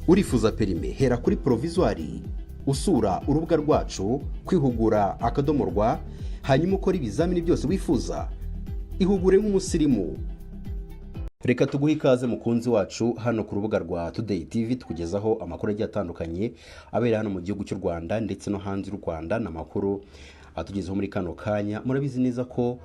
Urifuza permis? Hera kuri provisoire, usura urubuga rwacu kwihugura.rw, hanyuma ukora ibizamini byose wifuza. Ihugure nk'umusirimu. Reka tuguhe ikaze, mukunzi wacu, hano ku rubuga rwa Today TV. Tukugezaho amakuru agiye atandukanye abera hano mu gihugu cy'u Rwanda ndetse no hanze y'u Rwanda. Ni amakuru atugezeho muri kano kanya. Murabizi neza ko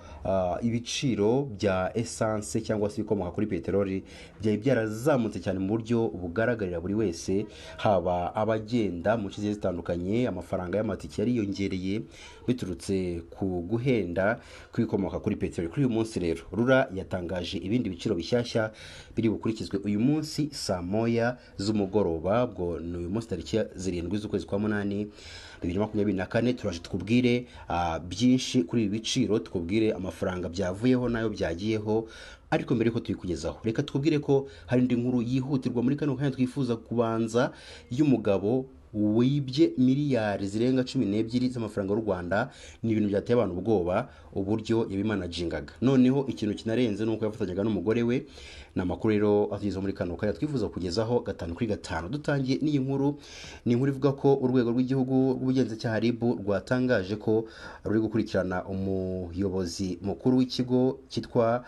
ibiciro bya essence cyangwa se ibikomoka kuri peteroli byari byarazamutse cyane mu buryo bugaragarira buri wese, haba abagenda mu nce zigiye zitandukanye. Amafaranga y'amatike yariyongereye biturutse ku guhenda kw'ibikomoka kuri peteroli. Kuri uyu munsi rero, RURA yatangaje ibindi biciro bishyashya biri bukurikizwe uyu munsi saa 1 z'umugoroba. Ubwo ni uyu munsi tariki 7 z'ukwezi kwa 8 2024. Turaje tukubwire byinshi kuri ibi biciro, tukubwire amafaranga byavuyeho n'ayo byagiyeho. Ariko mbere yuko tubikugezaho, reka tukubwire ko hari indi nkuru yihutirwa muri kano kanya twifuza kubanza, y'umugabo wibye miliyari zirenga 12 z'amafaranga y'u Rwanda. Ni ibintu byateye abantu ubwoba uburyo yabimanajingaga. Noneho ikintu kinarenze ni uko yafatanyaga n'umugore we. Ni amakuru rero atugezeho muri kano kanya twifuza kugezaho gatanu kuri gatanu. Dutangiye n'iyi nkuru. Ni inkuru ivuga ko Urwego rw'Igihugu rw'Ubugenzacyaha, RIB, rwatangaje ko ruri gukurikirana umuyobozi mukuru w'ikigo cyitwa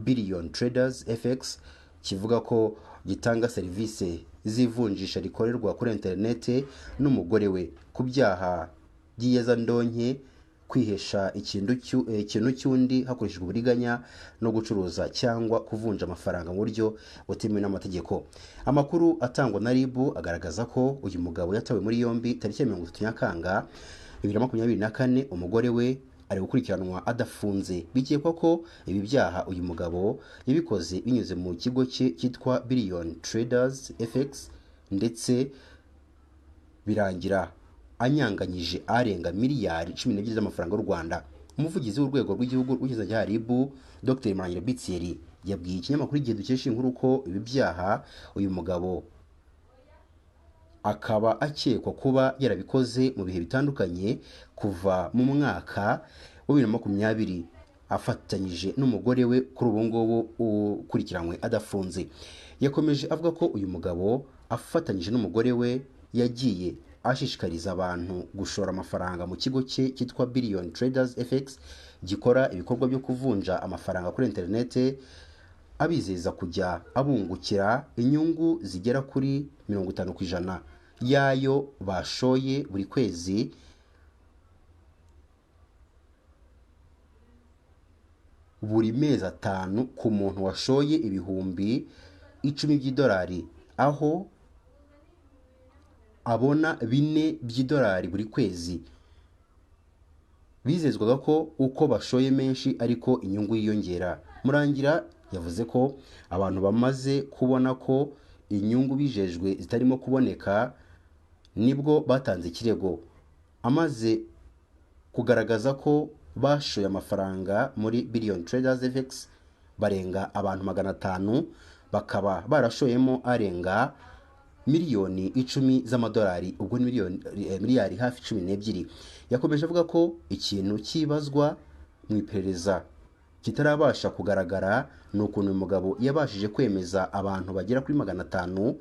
Billion Traders FX, kivuga ko gitanga serivisi z'ivunjisha rikorerwa kuri interineti, n'umugore we ku byaha by'iyezandonke, kwihesha ikintu cy'undi hakoreshejwe uburiganya no gucuruza cyangwa kuvunja amafaranga mu buryo butemewe n'amategeko. Amakuru atangwa na RIB agaragaza ko uyu mugabo yatawe muri yombi tariki ya 30 Nyakanga 2024. Umugore we ari gukurikiranwa adafunze. Bikekwa ko ibi byaha uyu mugabo yabikoze binyuze mu kigo cye cyitwa Billion Traders FX, ndetse birangira anyanganyije arenga miliyari 12 z'amafaranga y'u Rwanda. Umuvugizi w'Urwego rw'Igihugu rw'Ubugenzacyaha, RIB, Dr Murangira B Thierry, yabwiye ikinyamakuru Igihe dukesha inkuru ko ibi byaha uyu mugabo akaba akekwa kuba yarabikoze mu bihe bitandukanye kuva mu mwaka wa 2020, afatanyije n'umugore we kuri ubu ngubu ukurikiranywe adafunze. Yakomeje avuga ko uyu mugabo afatanyije n'umugore we yagiye ashishikariza abantu gushora amafaranga mu kigo cye cyitwa Billion Traders FX, gikora ibikorwa byo kuvunja amafaranga kuri interinete, abizeza kujya abungukira inyungu zigera kuri 50% y'ayo bashoye buri kwezi. Buri mezi 5 ku muntu washoye 10,000 by'idolari, aho abona 4 by'idolari buri kwezi. Bizezwaga ko uko bashoye menshi ariko inyungu yiyongera. Murangira yavuze ko abantu bamaze kubona ko inyungu bijejwe zitarimo kuboneka, nibwo batanze ikirego. Amaze kugaragaza ko bashoye amafaranga muri Billion Traders FX barenga abantu 500, bakaba barashoyemo arenga miliyoni 10 z'amadolari, ubwo ni miliyari hafi 12. Yakomeje avuga ko ikintu cyibazwa mu iperereza kitarabasha kugaragara ni ukuntu uyu mugabo yabashije kwemeza abantu bagera kuri 500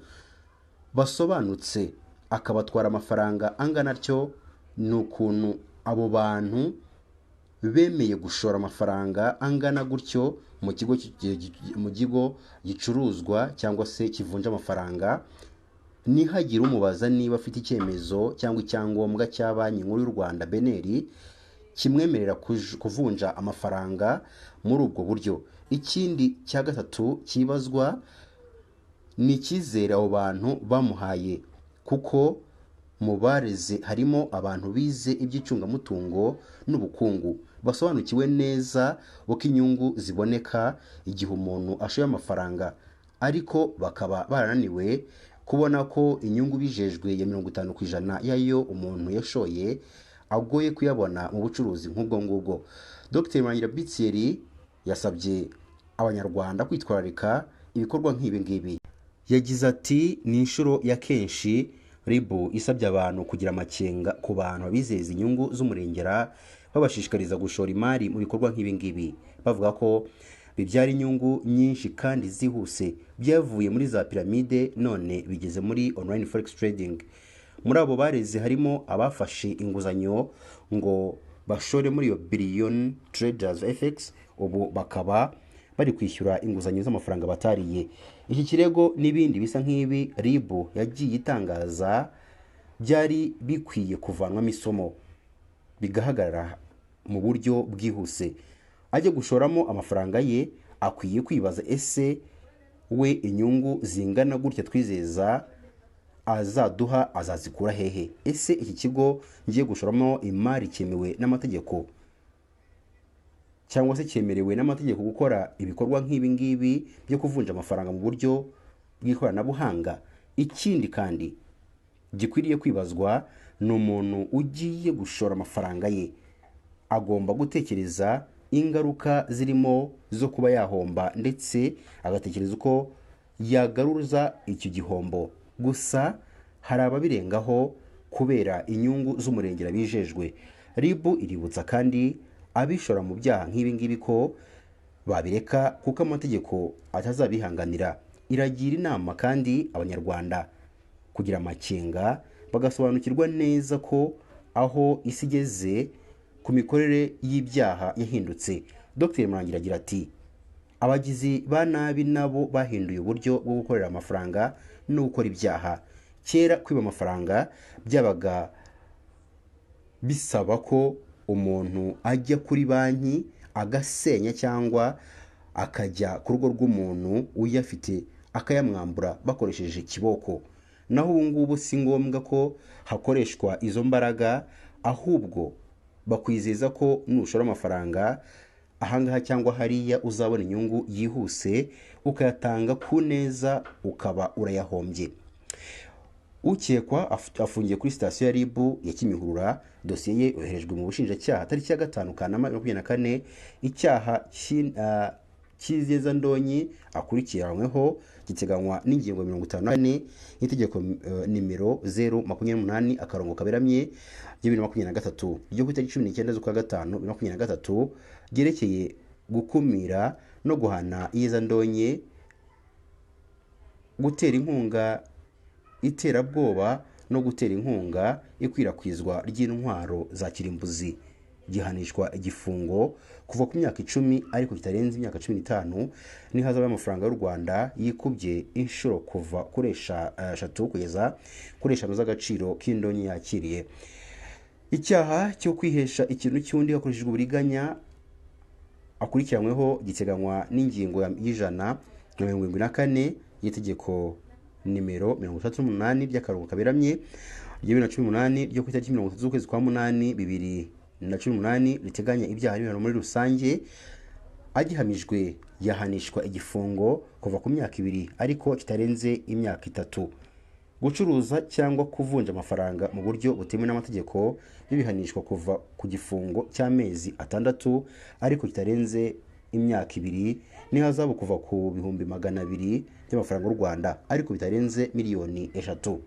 basobanutse, akabatwara amafaranga angana atyo. Ni ukuntu abo bantu bemeye gushora amafaranga angana gutyo mu kigo gicuruzwa cyangwa se kivunja amafaranga, ntihagire umubaza niba afite icyemezo cyangwa icyangombwa cya Banki Nkuru y'u Rwanda, BNR, kimwemerera kuvunja amafaranga muri ubwo buryo. Ikindi cya gatatu cyibazwa ni icyizere abo bantu bamuhaye, kuko mu bareze harimo abantu bize iby'icungamutungo n'ubukungu, basobanukiwe neza uko inyungu ziboneka igihe umuntu ashoye amafaranga, ariko bakaba barananiwe kubona ko inyungu bijejwe ya 50% y'ayo umuntu yashoye agoye kuyabona mu bucuruzi nk'ubwo ngubwo. Dr Murangira B Thierry yasabye Abanyarwanda kwitwararika ibikorwa nk'ibi ngibi. Yagize ati: "Ni inshuro ya kenshi RIB isabye abantu kugira amakenga ku bantu babizeza inyungu z'umurengera, babashishikariza gushora imari mu bikorwa nk'ibi ngibi, bavuga ko Bibyara inyungu nyinshi kandi zihuse. Byavuye muri za piramide, none bigeze muri online forex trading. Muri abo bareze harimo abafashe inguzanyo ngo bashore muri iyo Billion Traders FX, ubu bakaba bari kwishyura inguzanyo z'amafaranga batariye. Iki kirego n'ibindi bisa nk'ibi RIB yagiye itangaza byari bikwiye kuvanwamo isomo, bigahagarara mu buryo bwihuse. Ajya gushoramo amafaranga ye akwiye kwibaza: ese we inyungu zingana gutya twizeza azaduha azazikura hehe? Ese iki kigo ngiye gushoramo imari cyemewe n'amategeko, cyangwa se cyemerewe n'amategeko gukora ibikorwa nk'ibi ngibi byo kuvunja amafaranga mu buryo bw'ikoranabuhanga? Ikindi kandi gikwiriye kwibazwa ni umuntu ugiye gushora amafaranga ye agomba gutekereza ingaruka zirimo zo kuba yahomba, ndetse agatekereza uko yagaruza icyo gihombo. Gusa hari ababirengaho kubera inyungu z'umurengera bijejwe. RIB iributsa kandi abishora mu byaha nk'ibi ngibi ko babireka, kuko amategeko atazabihanganira. Iragira inama kandi Abanyarwanda kugira amakenga, bagasobanukirwa neza ko aho isi igeze ku mikorere y'ibyaha yahindutse. Dr Murangira agira ati: "Abagizi ba nabi nabo bahinduye uburyo bwo gukorera amafaranga no gukora ibyaha. Kera kwiba amafaranga byabaga bisaba ko umuntu ajya kuri banki agasenya, cyangwa akajya ku rugo rw'umuntu uyafite akayamwambura bakoresheje ikiboko. Naho ubu ngubu si ngombwa ko hakoreshwa izo mbaraga, ahubwo bakwizeza ko nushora amafaranga ahangaha cyangwa hariya uzabona inyungu yihuse, ukayatanga ku neza ukaba urayahombye." Ukekwa afungiye kuri sitasiyo ya RIB ya Kimihurura. Dosiye ye yoherejwe mu bushinjacyaha tariki ya 5 Kanama 2024. Icyaha cy'iyezandonyi akurikiranyweho giteganywa n'ingingo 54 y'itegeko nimero 028/2023 ryo ku itariki 19 z'ukwa gatanu 2023, ryerekeye gukumira no guhana iyezandonyi, gutera inkunga iterabwoba no gutera inkunga ikwirakwizwa ry'intwaro za kirimbuzi. Gihanishwa igifungo kuva ku myaka 10 ariko kitarenze imyaka 15, n'ihazabu y'amafaranga y'u Rwanda yikubye inshuro kuva kuri 3 kugeza kuri 5 z'agaciro k'indonke yakiriye. Icyaha cyo kwihesha ikintu cy'undi hakoreshejwe uburiganya akurikiranyweho giteganywa n'ingingo ya 174 y'itegeko nimero 68 ry'akarongo kaberamye rya 2018 ryo ku itariki 30 z'ukwezi kwa munani 2018, riteganya ibyaha n'ibihano muri rusange. Agihamijwe yahanishwa igifungo kuva ku myaka 2 ariko kitarenze imyaka 3. Gucuruza cyangwa kuvunja amafaranga mu buryo butemewe n'amategeko byo bihanishwa kuva ku gifungo cy'amezi 6 ariko kitarenze imyaka 2, n'ihazabu kuva ku 200,000 by'amafaranga y'u Rwanda ariko bitarenze miliyoni 3.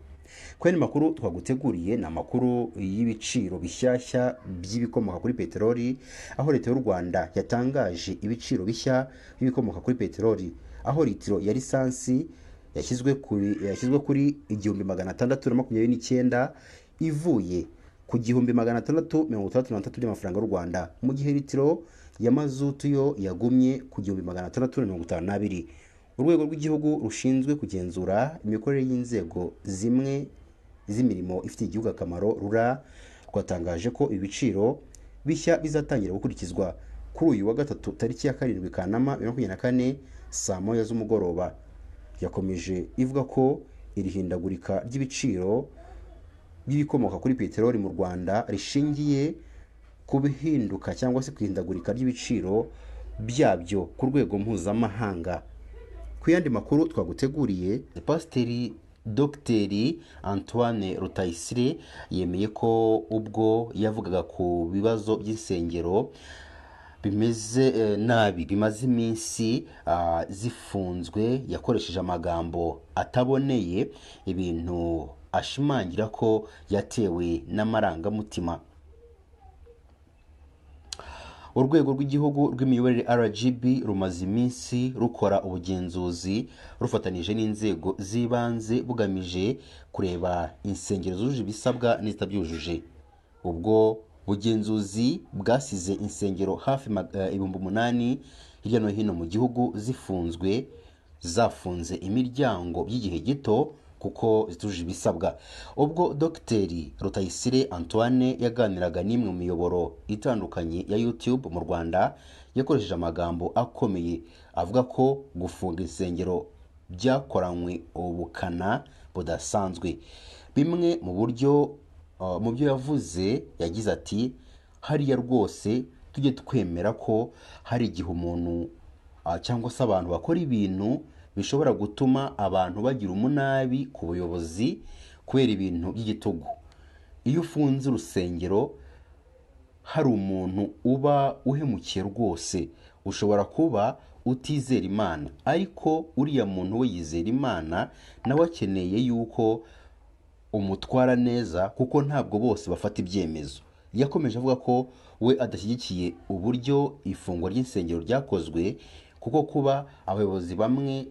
Kuri andi makuru twaguteguriye ni amakuru y'ibiciro bishyashya by'ibikomoka kuri peteroli, aho Leta y'u Rwanda yatangaje ibiciro bishya by'ibikomoka kuri peteroli, aho litiro ya lisansi yashyizwe kuri 1629 ivuye ku 1663 by'amafaranga y'u Rwanda, mu gihe litiro ya mazutu yo yagumye ku 1652. Urwego rw'Igihugu rushinzwe kugenzura imikorere y'inzego zimwe z'imirimo ifitiye igihugu akamaro, RURA, rwatangaje ko ibiciro bishya bizatangira gukurikizwa kuri uyu wa gatatu tariki ya 7 Kanama 2024 saa 1 z'umugoroba. Yakomeje ivuga ko iri hindagurika ry'ibiciro by'ibikomoka kuri peteroli mu Rwanda rishingiye ku bihinduka cyangwa se ku ihindagurika ry'ibiciro byabyo ku rwego mpuzamahanga. Ku yandi makuru twaguteguriye, Pasiteri Dogiteri Antoine Rutayisire yemeye ko ubwo yavugaga ku bibazo by'insengero bimeze nabi bimaze iminsi zifunzwe yakoresheje amagambo ataboneye, ibintu ashimangira ko yatewe n'amarangamutima. Urwego rw'igihugu rw'imiyoborere RGB rumaze iminsi rukora ubugenzuzi rufatanije n'inzego z'ibanze, bugamije kureba insengero zujuje ibisabwa n'izitabyujuje. Ubwo bugenzuzi bwasize insengero hafi 8000 hirya no hino mu gihugu zifunzwe, zafunze imiryango by'igihe gito kuko zitujuje ibisabwa. Ubwo Dogiteri Rutayisire Antoine yaganiraga n'imwe mu miyoboro itandukanye ya YouTube mu Rwanda, yakoresheje amagambo akomeye avuga ko gufunga insengero byakoranywe ubukana budasanzwe. Bimwe mu buryo mu byo yavuze, yagize ati: "Hariya rwose tujye twemera ko hari igihe umuntu cyangwa se abantu bakora ibintu bishobora gutuma abantu bagira umunabi ku buyobozi kubera ibintu by'igitugu. Iyo ufunze urusengero hari umuntu uba uhemukiye rwose. Ushobora kuba utizera Imana, ariko uriya muntu we yizera Imana, nawe akeneye yuko umutwara neza kuko ntabwo bose bafata ibyemezo." Yakomeje avuga ko we adashyigikiye uburyo ifungwa ry'insengero ryakozwe, kuko kuba abayobozi bamwe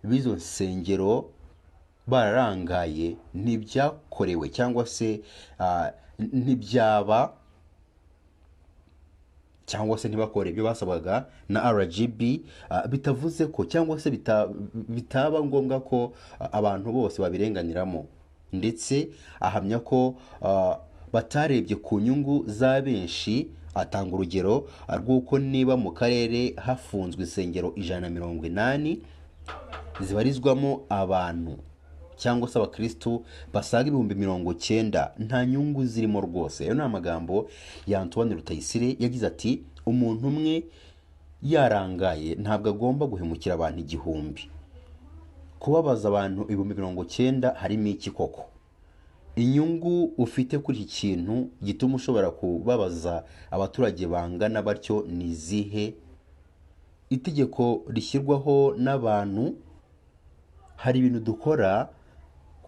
b'izo nsengero bararangaye ntibyakorewe cyangwa se ntibyaba cyangwa se ntibakore ibyo basabwaga na RGB, bitavuze ko cyangwa se bitaba ngombwa ko abantu bose babirenganiramo. Ndetse ahamya ko batarebye ku nyungu za benshi. Atanga urugero rw'uko niba mu karere hafunzwe insengero 180 zibarizwamo abantu cyangwa se abakirisitu basaga 90,000, nta nyungu zirimo rwose. Ayo ni amagambo ya Antoine Rutayisire. Yagize ati: "Umuntu umwe yarangaye ntabwo agomba guhemukira abantu 1000. Kubabaza abantu 90,000 harimo iki koko? Inyungu ufite kuri iki kintu gituma ushobora kubabaza abaturage bangana batyo ni izihe? Itegeko rishyirwaho n'abantu. Hari ibintu dukora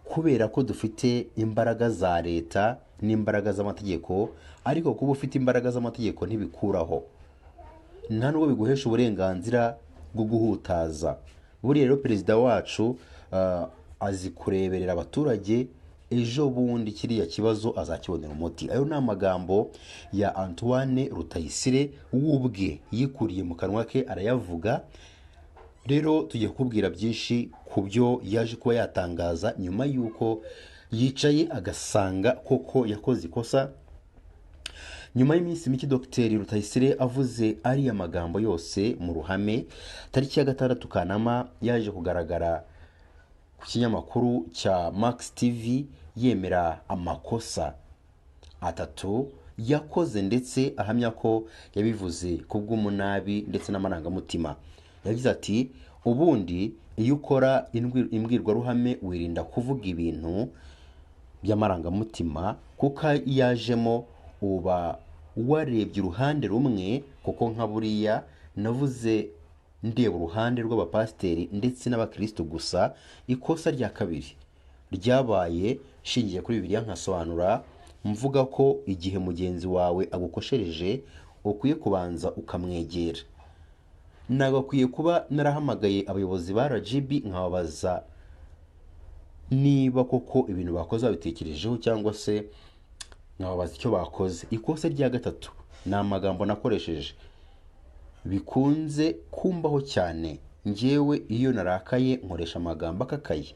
kubera ko dufite imbaraga za leta n'imbaraga z'amategeko, ariko kuba ufite imbaraga z'amategeko ntibikuraho, nta nubwo biguhesha uburenganzira bwo guhutaza. Buriya rero perezida wacu azi kureberera abaturage, ejo bundi kiriya kibazo azakibonera umuti." Ayo ni amagambo ya Antoine Rutayisire w'ubwe yikuriye mu kanwa ke arayavuga. Rero tugiye kukubwira byinshi ku byo yaje kuba yatangaza nyuma y'uko yicaye agasanga koko yakoze ikosa. Nyuma y'iminsi mike Dr Rutayisire avuze ariya magambo yose mu ruhame, tariki ya 6 Kanama yaje kugaragara ku kinyamakuru cya Max TV yemera amakosa atatu yakoze, ndetse ahamya ko yabivuze ku bw'umunabi ndetse n'amarangamutima. Yagize ati: "Ubundi iyo ukora imbwirwaruhame wirinda kuvuga ibintu by'amarangamutima, kuko iyo ajemo uba warebye uruhande rumwe, kuko nka buriya navuze ndeba uruhande rw'abapasiteri ndetse n'abakirisitu gusa. Ikosa rya kabiri ryabaye nshingiye kuri Bibiliya, nkasobanura mvuga ko igihe mugenzi wawe agukoshereje ukwiye kubanza ukamwegera. Nagakwiye kuba narahamagaye abayobozi ba RGB nkababaza niba koko ibintu bakoze babitekerejeho, cyangwa se nkababaza icyo bakoze. Ikosa rya gatatu ni amagambo nakoresheje. Bikunze kumbaho cyane, njyewe iyo narakaye nkoresha amagambo akakaye.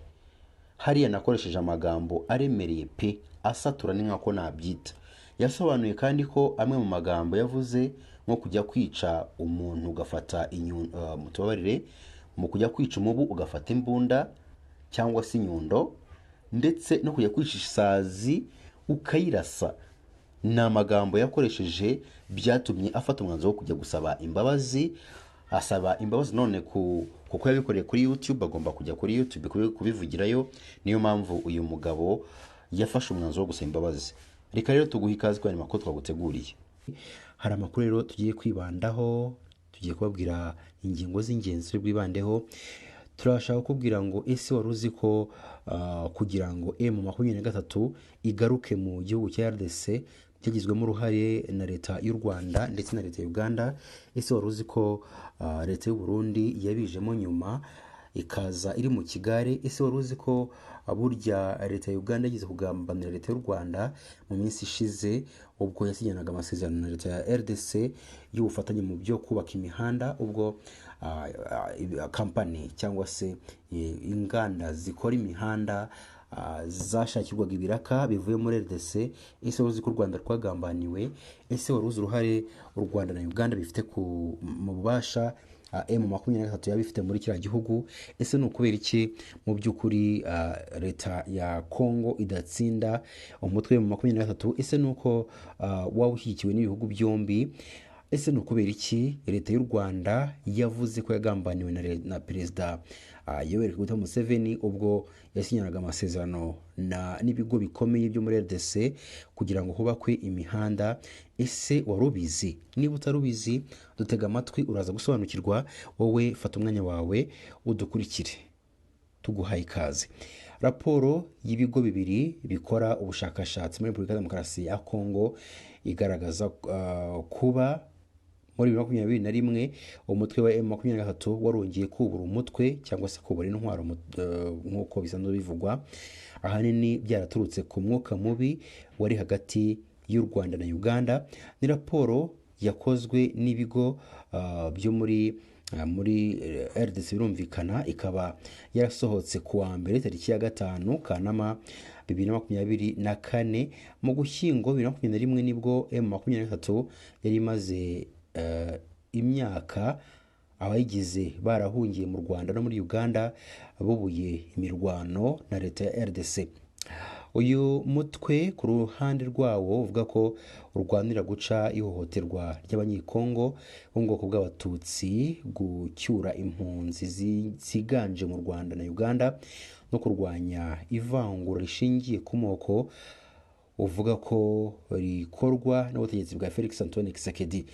Hariya nakoresheje amagambo aremereye pe, asatura, ni nkako nabyita." Yasobanuye kandi ko amwe mu magambo yavuze nko kujya kwica umuntu ugafata mutubabarire, mu kujya kwica umubu ugafata imbunda cyangwa se inyundo, ndetse no kujya kwica isazi ukayirasa, ni amagambo yakoresheje byatumye afata umwanzuro wo kujya gusaba imbabazi. Asaba imbabazi none kuko yabikoreye kuri YouTube, agomba kujya kuri YouTube kubivugirayo. Niyo mpamvu uyu mugabo yafashe umwanzuro wo gusaba imbabazi. Reka rero tuguhe ikaze kuri aya makuru twaguteguriye. Hari amakuru rero tugiye kwibandaho, tugiye kubabwira ingingo z'ingenzi turi bwibandeho. Turashaka kukubwira ngo ese wari uzi ko kugira ngo M23 igaruke mu gihugu cya RDC Byagizwemo uruhare na Leta y'u Rwanda ndetse na Leta ya Uganda. Ese wari uzi ko Leta y'u Burundi yabijemo nyuma ikaza iri mu kigare? Ese wari uzi ko burya Leta ya Uganda yigeze kugambanira Leta y'u Rwanda mu minsi ishize, ubwo yasinyanaga amasezerano na Leta ya RDC y'ubufatanye mu byo kubaka imihanda, ubwo kampani cyangwa se inganda zikora imihanda zashakirwaga ibiraka bivuye muri RDC? Ese wari uzi ko u Rwanda rwagambaniwe? Ese wari uzi uruhare u Rwanda na Uganda bifite mu bubasha M23 yaba ifite muri kiriya gihugu? Ese ni ukubera iki mu by'ukuri Leta ya Congo idatsinda umutwe M23? Ese ni uko waba ushyigikiwe n'ibihugu byombi? Ese ni ukubera iki Leta y'u Rwanda yavuze ko yagambaniwe na Perezida Yoweri Kaguta Museveni ubwo yasinyanaga amasezerano n'ibigo bikomeye byo muri RDC kugira ngo hubakwe imihanda? Ese wari ubizi? Niba utari ubizi, dutega amatwi, uraza gusobanukirwa. Wowe fata umwanya wawe udukurikire, tuguhaye ikaze. Raporo y'ibigo bibiri bikora ubushakashatsi muri Repubulika ya Demokarasi ya Kongo igaragaza kuba muri 2021 umutwe wa M23 warongeye kubura umutwe cyangwa se kubura intwaro, nk'uko bisanzwe bivugwa, ahanini byaraturutse ku mwuka mubi wari hagati y'u Rwanda na Uganda. Ni raporo yakozwe n'ibigo byo muri RDC birumvikana, ikaba yarasohotse ku wa mbere tariki ya 5 Kanama 2024. Mu Gushyingo 2021 nibwo M23 yari imaze imyaka abayigize barahungiye mu Rwanda no muri Uganda bubuye imirwano na Leta ya RDC. Uyu mutwe ku ruhande rwawo uvuga ko urwanira guca ihohoterwa ry'Abanyekongo bo mu bwoko bw'Abatutsi, gucyura impunzi ziganje mu Rwanda na Uganda no kurwanya ivangura rishingiye ku moko uvuga ko rikorwa n'ubutegetsi bwa Felix Antoine Tshisekedi.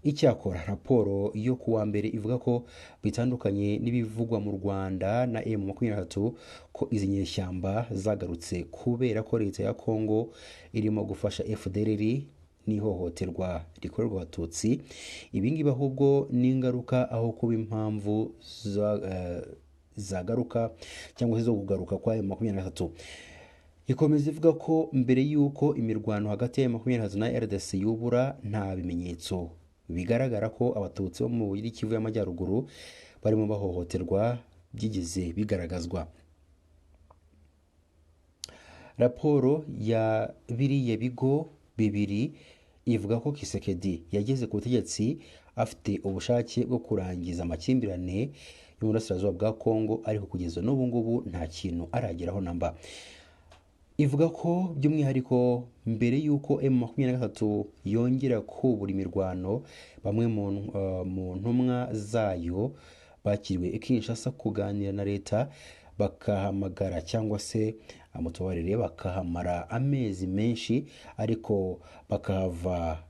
Icyakora raporo yo ku wa mbere ivuga ko bitandukanye n'ibivugwa mu Rwanda na M23, ko izi nyeshyamba zagarutse kubera ko Leta ya Congo irimo gufasha FDLR n'ihohoterwa rikorerwa Abatutsi. Ibi ngibi ahubwo ni ingaruka aho kuba impamvu zagaruka cyangwa se zo kugaruka kwa M23. Ikomeza ivuga ko mbere y'uko imirwano hagati ya M23 na RDC yubura, nta bimenyetso bigaragara ko Abatutsi bo muri Kivu y'Amajyaruguru barimo bahohoterwa byigeze bigaragazwa. Raporo ya biriya bigo bibiri ivuga ko Tshisekedi yageze ku butegetsi afite ubushake bwo kurangiza amakimbirane yo mu burasirazuba bwa Congo, ariko kugeza n'ubu ngubu nta kintu arageraho namba. Ivuga ko by'umwihariko mbere y'uko M23 yongera kubura imirwano, bamwe mu ntumwa zayo bakiriwe i Kinshasa kuganira na leta, bakahamagara cyangwa se mutubarire bakahamara amezi menshi, ariko bakahava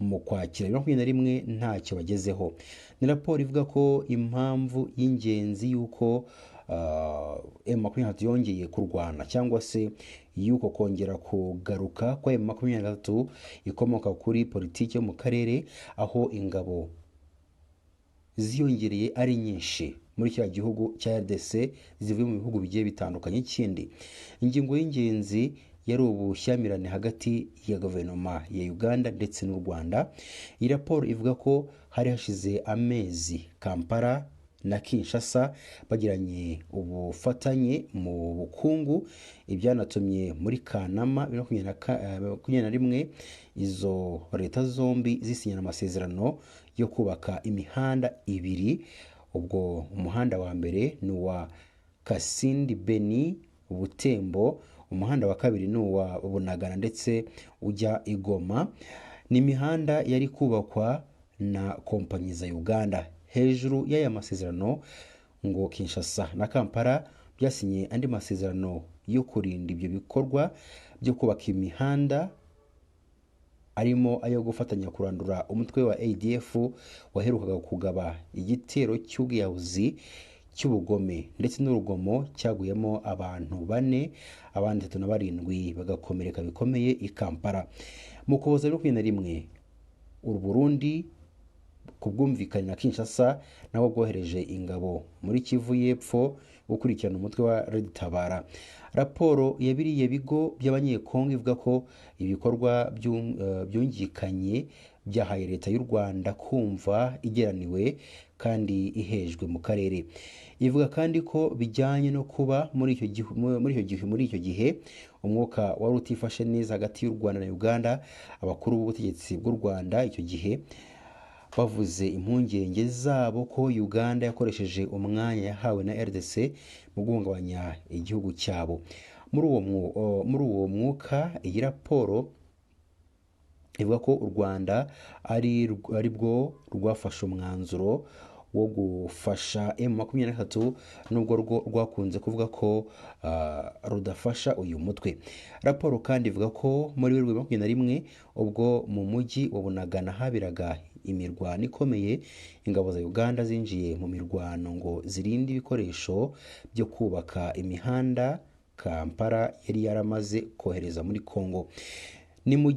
mu Kwakira 2021 ntacyo bagezeho. Ni raporo ivuga ko impamvu y'ingenzi y'uko M23 yongeye kurwana cyangwa se y'uko kongera kugaruka kwa M23 ikomoka kuri politiki yo mu karere, aho ingabo ziyongereye ari nyinshi muri kiriya gihugu cya RDC zivuye mu bihugu bigiye bitandukanye. Ikindi, ingingo y'ingenzi yari ubushyamirane hagati ya guverinoma ya Uganda ndetse n'u Rwanda. Iyi raporo ivuga ko hari hashize amezi Kampala na Kinshasa bagiranye ubufatanye mu bukungu, ibyanatumye muri Kanama 2021 izo leta zombi zisinyana amasezerano yo kubaka imihanda ibiri. Ubwo umuhanda wa mbere ni uwa Kasindi Beni Butembo, umuhanda wa kabiri ni uwa Bunagana ndetse ujya i Goma. Ni imihanda yari kubakwa na kompanyi za Uganda. Hejuru y'aya masezerano, ngo Kinshasa na Kampala byasinye andi masezerano yo kurinda ibyo bikorwa byo kubaka imihanda, arimo ayo gufatanya kurandura umutwe wa ADF waherukaga kugaba igitero cy'ubwiyahuzi cy'ubugome ndetse n'urugomo cyaguyemo abantu bane, abandi 37 bagakomereka bikomeye i Kampala. Mu Ukuboza 2021, u Burundi ku bwumvikane na Kinshasa nabo bwohereje ingabo muri Kivu y'Epfo gukurikirana umutwe wa Red Tabara. Raporo ya biriya bigo by'Abanyekongo ivuga ko ibikorwa byungikanye byahaye leta y'u Rwanda kumva igeraniwe kandi ihejwe mu karere. Ivuga kandi ko bijyanye no kuba muri icyo gihe umwuka wari utifashe neza hagati y'u Rwanda na Uganda, abakuru b'ubutegetsi bw'u Rwanda icyo gihe bavuze impungenge zabo ko Uganda yakoresheje umwanya yahawe na RDC mu guhungabanya igihugu cyabo. Muri uwo mwuka, iyi raporo ivuga ko u Rwanda ari bwo rwafashe umwanzuro wo gufasha M23, nubwo rwo rwakunze kuvuga ko rudafasha uyu mutwe. Raporo kandi ivuga ko muri Werurwe 21, ubwo mu mujyi wa Bunagana haberaga imirwano ikomeye, ingabo za Uganda zinjiye mu mirwano ngo zirinde ibikoresho byo kubaka imihanda Kampala yari yaramaze kohereza muri Congo. Ni mu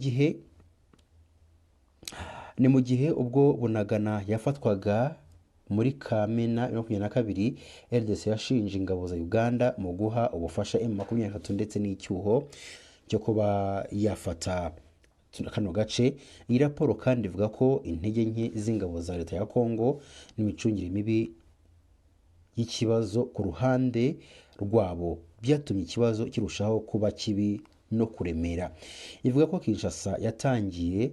gihe ubwo Bunagana yafatwaga muri Kamena 2022, RDC yashinje ingabo za Uganda mu guha ubufasha M23 ndetse n'icyuho cyo kuba yafata kano gace. Iyi raporo kandi ivuga ko intege nke z'ingabo za leta ya Congo n'imicungire mibi y'ikibazo ku ruhande rwabo byatumye ikibazo kirushaho kuba kibi no kuremera. Ivuga ko Kinshasa yatangiye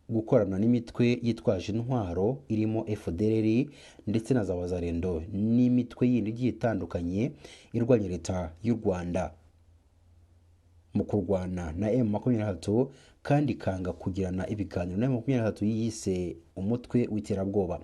gukorana n'imitwe yitwaje intwaro irimo FDLR ndetse na za Wazalendo n'imitwe yindi igiye itandukanye irwanya leta y'u Rwanda mu kurwana na M23, kandi ikanga kugirana ibiganiro na M23 yise umutwe w'iterabwoba.